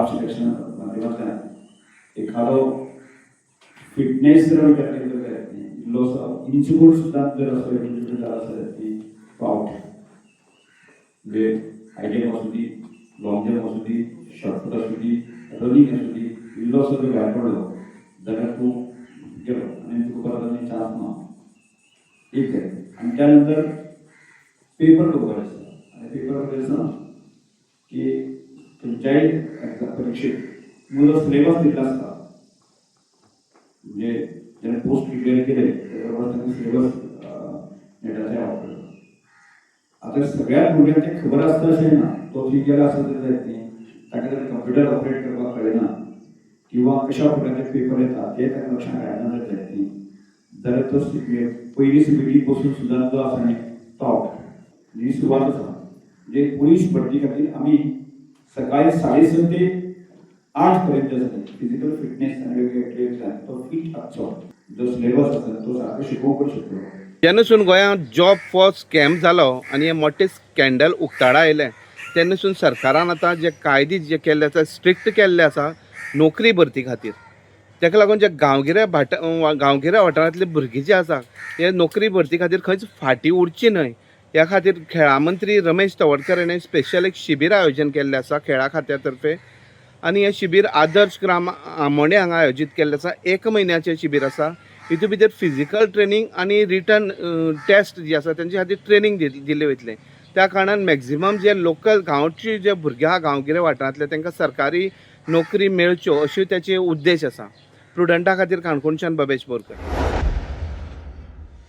Staff selection माध्यमांतल्यान एखादो fitness जर विचार केलो जाल्यार इल्लोसो इंचूर सुद्दां जर असो इंचूर जालो आसत जाल्यार ती तो आवट. म्हणजे हाय जंप आसूं दी, लॉंग जंप आसूं दी, शॉर्टपूट आसूं दी, रनिंग आसूं दी, इल्लोसो जर भायर पडलो जाल्यार तूं गेलो आनी तुका परत आनी चान्स ना. एक आहे. आणि त्यानंतर पेपर बघायचा आसता आनी पेपर मध्ये आसा की खंयच्याय परीक्षेत तुमकां सिलेबस दिल्लो आसता. म्हणजे जेणे पोस्ट डिक्लेअर केले त्याच्या बरोबर तांकां सिलेबस नेटाचेर वापरलो. आतां सगळ्या भुरग्यांक तें खबर आसता अशें ना. तो थंय गेला आसत जाल्यार जायत न्ही, ताका जर कंप्युटर ऑपरेट करपाक कळना किंवा कशा प्रकारचे पेपर येता ते ताका लक्षांत आयना जाल्यार जायत न्ही, जाल्यार तो पयली सीबीटी बसून सुद्दां जो आसा न्ही तो आवट. ही सुरवात आसा. म्हणजे पुलीस भरती खातीर आमी सकाळी 6:30 ते 8 पर्यंत आसा फिजिकल फिटनेस आनी वेगवेगळे तो फिट आसचो, जो सिलेबस आसा तो सारको शिकोवंक शकतलो. जेन्नासून गोंयांत जॉब फॉर स्कॅम जालो आनी हें मोठें स्कँडल उक्ताडा आयलें, तेन्नासून सरकारान आतां जे कायदे जे केल्ले आसा, स्ट्रिक्ट केल्ले आसा नोकरी भरती खातीर. ताका लागून जे गांवगिऱ्या वाठारांतले भुरगीं जे आसा, हे नोकरी भरती खातीर खंयच फाटीं उरची न्हय ह्या खातीर खेळां मंत्री रमेश तवडकर हाणें स्पेशल एक शिबीर आयोजन केल्लें आसा खेळां खात्या तर्फे. आनी हें शिबीर आदर्श ग्राम आमोणें हांगा आयोजीत केल्लें आसा. एक म्हयन्याचें शिबीर आसा. हितून भितर फिजिकल ट्रेनींग आनी रिटन टेस्ट जी आसा तेंचे खातीर ट्रेनींग दिलें वयतलें. त्या कारणान मॅक्झिमम जे लोकल गांवचे जे भुरगे आहा गांवगिऱ्या वाठारांतले, तांकां सरकारी नोकरी मेळच्यो अश्यो तेचे उद्देश आसा. प्रुडंटा खातीर काणकोणच्यान बबेश बोरकर.